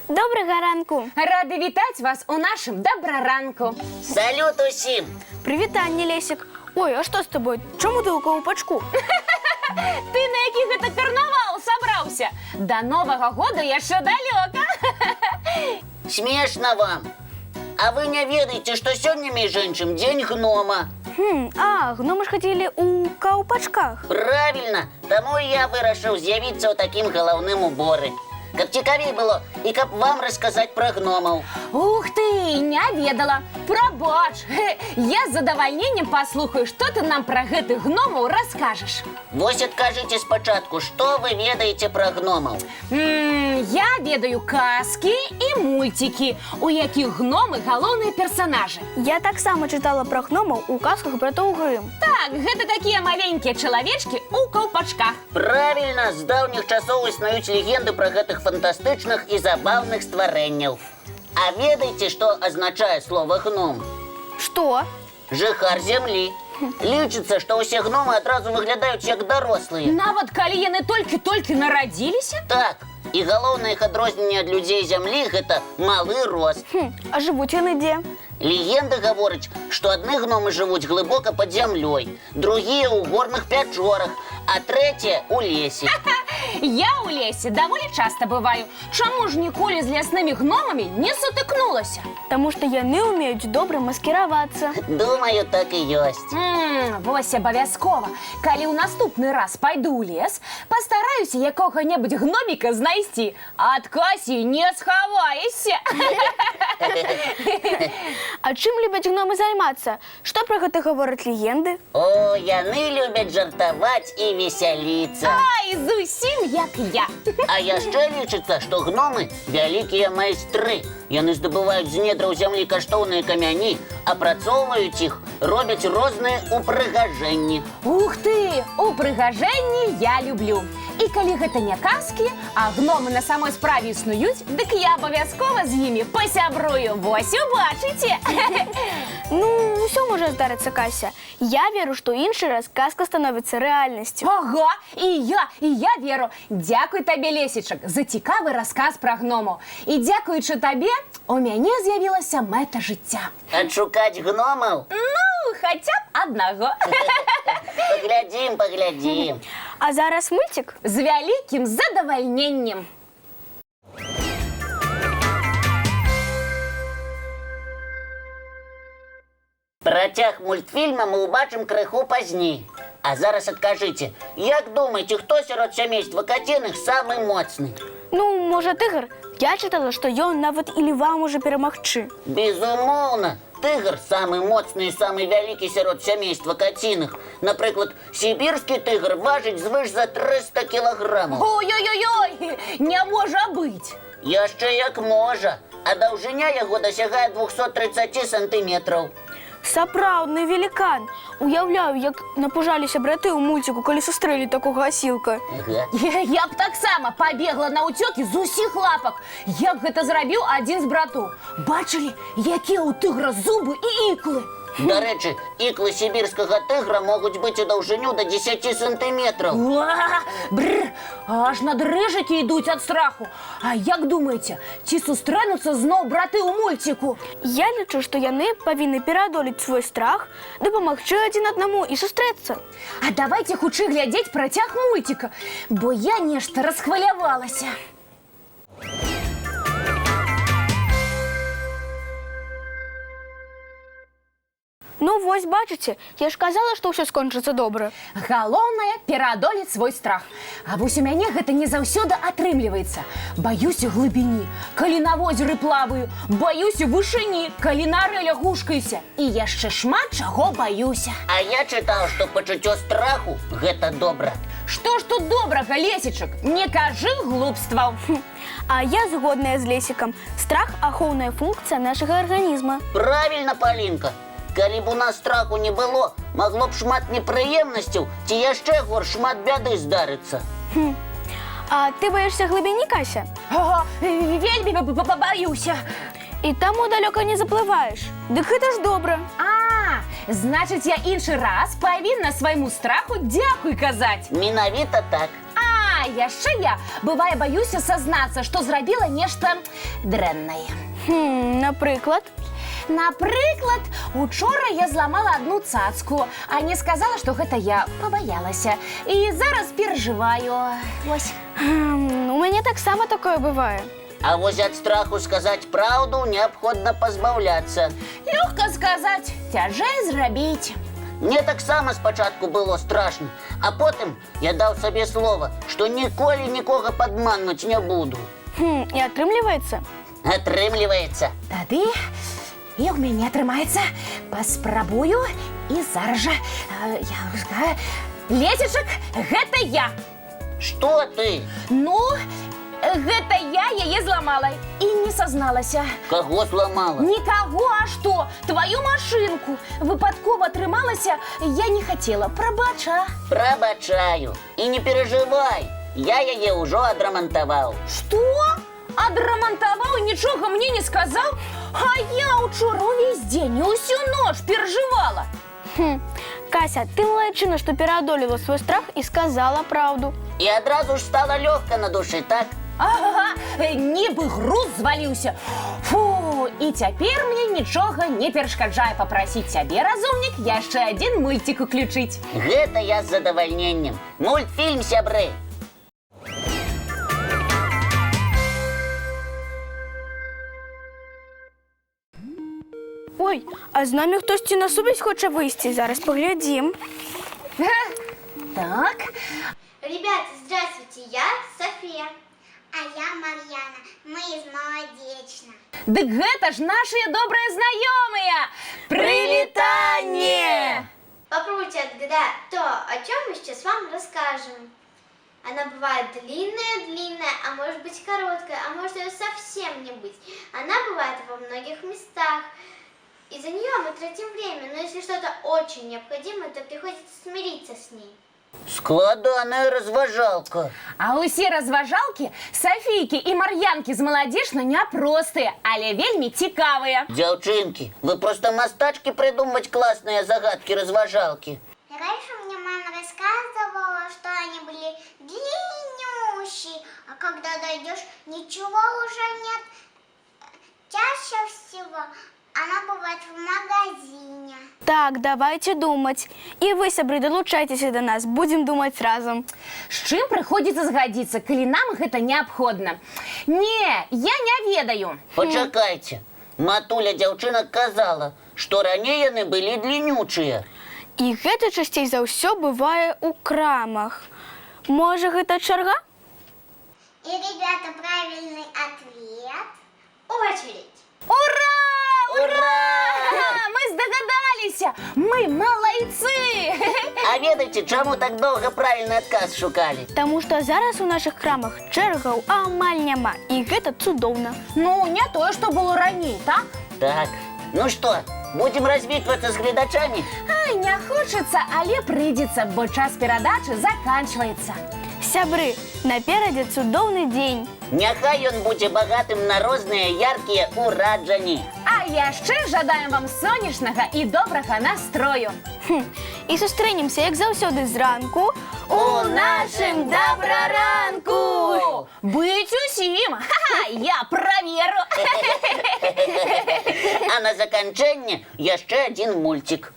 Добрага ранку! Рады вітаць вас у нашым Дабраранку. Салют усім! Прывітанне, Лесік. Ой, а што з табой? Чаму ты ў каўпачку? Ты на які гэта карнавал сабраўся? Да Новага года яшчэ далёка. Смешна вам. А вы не ведаеце, што сёння, між іншым, дзень гнома. Хм, а, гномы ж хадзілі ў каўпачках. Правільна, таму і я вырашыў з'явіцца ў такім галаўным уборы. Каб цікавей было і каб вам расказаць пра гномаў. Ух ты, не ведала. Прабач. Я з задавальненнем паслухаю, што ты нам пра гэтых гномаў раскажаш. Вось адкажыце спачатку, што вы ведаеце пра гномаў? Я ведаю казкі і мульцікі, у якіх гномы галоўныя персанажы. Я таксама чытала пра гномаў у казках братоў Грым. Так, гэта такія маленькія чалавечкі ў каўпачках. Правільна, з даўніх часоў існуюць легенды пра гэтых фантастычных і забаўных стварэнняў. А ведаеце, што азначае слова гном? Што? Жыхар зямлі. Лічыцца, што ўсе гномы адразу выглядаюць як дарослыя. Нават калі яны толькі-толькі нарадзіліся? Так, і галоўнае іх адрозненне ад людзей зямлі гэта малы рост. Хм, а жывуць яны дзе? Легенда гаворыць, што адны гномы жывуць глыбока пад зямлёй, другія ў горных пячорах, а трэція ў лесе. Я ў лесе даволі часта бываю. Чаму ж ніколі з ляснымі гномамі не сутыкнулася? Таму што яны ўмеюць добра маскіравацца. Думаю, так і ёсць. Вось абавязкова. Калі ў наступны раз пайду ў лес, пастараюся якога-небудзь гноміка знайсці. Ад Касі не схаваешся. А чым любяць гномы займацца? Што пра гэта гавораць легенды? О, яны любяць жартаваць і весяліцца. Ай, зусім як я. А яшчэ лічыцца, што гномы вялікія майстры. Яны здабываюць з недраў зямлі каштоўныя камяні, апрацоўваюць іх, робяць розныя упрыгажэнні. Ух ты, упрыгажэнні я люблю. І калі гэта не казкі, а гномы на самой справе існуюць, дык я абавязкова з імі пасябрую. Вось убачыце. Ну, ўсё можа здарыцца, Кася. Я веру, што іншы раз казка становіцца рэальнасцю. Ага, і я веру. Дзякуй табе, Лесічак, за цікавы расказ пра гномаў. І дзякуючы табе, у мяне з'явілася мэта жыцця. Адшукаць гномаў? Ну, хаця б аднаго. Паглядзім, паглядзім. А зараз мульцік? З вялікім задавальненнем. Працяг мультфільма мы ўбачым крыху пазней. А зараз адкажыце, як думаеце, хто сярод сямейства каціных самы моцны? Ну, можа, тыгр? Я чытала, што ён нават і льва можа перамагчы. Безумоўна, тыгр самы моцны і самы вялікі сярод сямейства каціных. Напрыклад, сібірскі тыгр важыць звыш за 300 кілаграмаў. Ой-ой-ой, не можа быць. Яшчэ як можа, а даўжыня яго дасягае 230 сантыметраў. Сапраўдны велікан. Уяўляю, як напужаліся браты ў мульціку, калі сустрэлі такога асілка. Ага. Я б таксама пабегла на ўцёкі з усіх лапак, як гэта зрабіў адзін з братоў. Бачылі, якія ў тыгра зубы і іклы. Дарэчы, іклы сібірскага тыгра могуць быць у даўжыню да 10 сантыметраў. Уа, бр, аж на дрыжыкі ідуць ад страху. А як думаеце, ці сустрэнуцца зноў браты ў мульціку? Я лічу, што яны павінны пераадолець свой страх, дапамагчы адзін аднаму і сустрэцца. А давайте хутчэй глядзець працяг мульціка, бо я нешта расхвалявалася. Ну вось бачыце, я ж казала, што ўсё скончыцца добра. Галоўнае пераадолець свой страх. А вось у мяне гэта не заўсёды атрымліваецца. Баюся глыбіні, калі на возеры плаваю, баюся вышыні, калі на рэлях гушкаюся. І яшчэ шмат чаго баюся. А я чытаў, што пачуццё страху гэта добра. Што ж тут добрага, Лесічак? Не кажы глупстваў. А я згодная з Лесікам. Страх — ахоўная функцыя нашага арганізма. Правільна, Палінка. Калі б у нас страху не было, магло б шмат непрыемнасцяў ці яшчэ горш, шмат бяды здарыцца. А ты баішся глыбіні, Кася? Ага, вельмі баюся. І таму далёка не заплываеш. Дык гэта ж добра. А, значыць, я іншы раз павінна свайму страху дзякуй казаць. Менавіта так. А, А яшчэ я, бывае, баюся сазнацца, што зрабіла нешта дрэннае. Напрыклад? Напрыклад, учора я зламала одну цацку, а не сказала, што гэта я пабаялася. І зараз перажываю. Вось. У мяне таксама такое бывае. А вось ад страху сказаць праўду неабходна пазбаўляцца. Лёгка сказаць, цяжэй зрабіць. Мне таксама спачатку было страшна, а потым я даў сабе слова, што ніколі нікога падманваць не буду. І атрымліваецца? Атрымліваецца. Тады і ў мяне атрымаецца. Паспрабую і зараз жа. Лецічак, гэта я. Што ты? Ну, гэта я яе зламала і не сазналася. Каго зламала? Нікаго, а што? Тваю машынку. Выпадкова атрымалася, я не хацела. Прабач, а? Прабачаю. І не перажывай. Я яе ўжо адрамантаваў. Што? Адрамантаваў і нічога мне не сказаў? А я учора увесь дзень і ўсю ноч перажывала. Кася, ты малайчына, што пераадолела свой страх і сказала праўду. І адразу ж стала лёгка на душы, так? Ага, нібы груз зваліўся. Фу, і цяпер мне нічога не перашкаджае папрасіць цябе, разумнік, яшчэ адзін мульцік уключыць. Гэта я з задавальненнем. Мультфільм, сябры. Ой, а з намі хтосьці на сувязь хоча выйсці. Зараз паглядзім. Так, Ребята, здравствуйте, я София. А я Марьяна. Мы из Молодечно. Дык гэта ж нашыя добрыя знаёмыя. Прывітанне! Попробуйте отгадать то, о чем мы сейчас вам расскажем. Она бывает длинная-длинная, а может быть короткая, а может ее совсем не быть. Она бывает во многих местах. Из-за нее мы тратим время, но если что-то очень необходимо, то приходится смириться с ней. Складаная разважалка. А ўсе разважалкі Сафійкі і Мар'янкі з Маладзечна няпростыя, але вельмі цікавыя. Дзяўчынкі, вы проста мастачкі прыдумваць класныя загадкі-разважалкі. Раньше мне мама рассказывала, что они были длиннющие, а когда дойдешь, ничего уже нет. Чаще всего она бывает в магазине. Так, давайте думаць. І вы, сябры, далучайцеся да нас, будзем думаць разам. З чым прыходзіцца згадзіцца, калі нам гэта неабходна? Не, я не ведаю. Пачакайце. Матуля дзяўчынак казала, што раней яны былі длінючыя. І гэта часцей за ўсё бывае ў крамах. Можа, гэта чарга? И, ребята, правильный ответ. Очередь. Ура! Ура! Мы здагадаліся! Мы малайцы! А ведаеце, чаму так доўга правільны адказ шукалі? Таму што зараз у нашых крамах чэргаў амаль няма, і гэта цудоўна. Ну, не тое, што было раней, так? Так, ну што, будзем развітвацца з гледачамі? Ай, не хочацца, але прыйдзецца, бо час перадачы заканчваецца. Сябры, наперадзе цудоўны дзень. Няхай ён будзе багатым на розныя яркія ўраджанні. А яшчэ жадаем вам сонечнага і добрага настрою. І сустрэнемся, як заўсёды, зранку у нашым Дабраранку! Быць усім! Ха-ха, я праверу! А на заканчэнне яшчэ адзін мульцік.